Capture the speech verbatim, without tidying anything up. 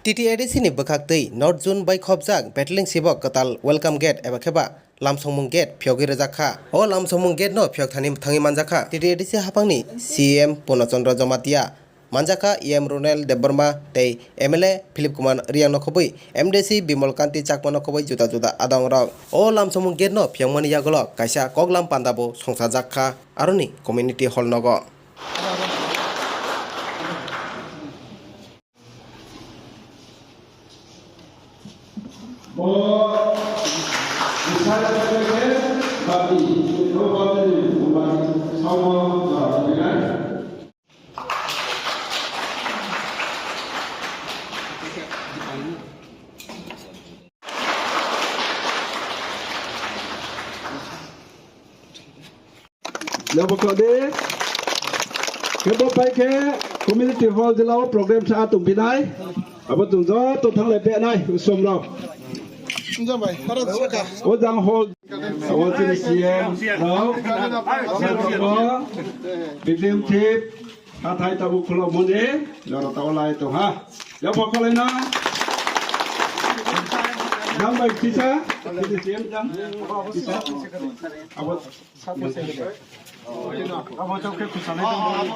T T A D C ni bwkhak twi North Zone bai khopjak Battling Sibok kwtal Welcome Gate eba khe ba lamsongmung gate phiyogwi rwjak kha. O lamsongmung gate no phiyok thani thangwi manjak kha T T A D C haphangni C M Purno Chandra Jamatia, manjak kha E M Ronel Debbarma tei M L A Philip Kumar Riang no khobwi, M D C Bimal Kanti Chakma no khobwi juda juda adong rok. O lamsongmung gate no phiyokmani yagulo kaisa koklam panda bo songchajak kha aroni community hall nogo. Nabo kode. Kebo pai khe community hall jila o program sa tong binai. Abo tong joto thanglai pe nai usom rok. Jang bai, para saka. O jang hall. O chini C M rok. Bidlim tip. Hathai tabuk khulok mone. Jora tao lai tong ha. Ya pokole na. Jang bai kisa. Chini C M jang. Kisa. Abo.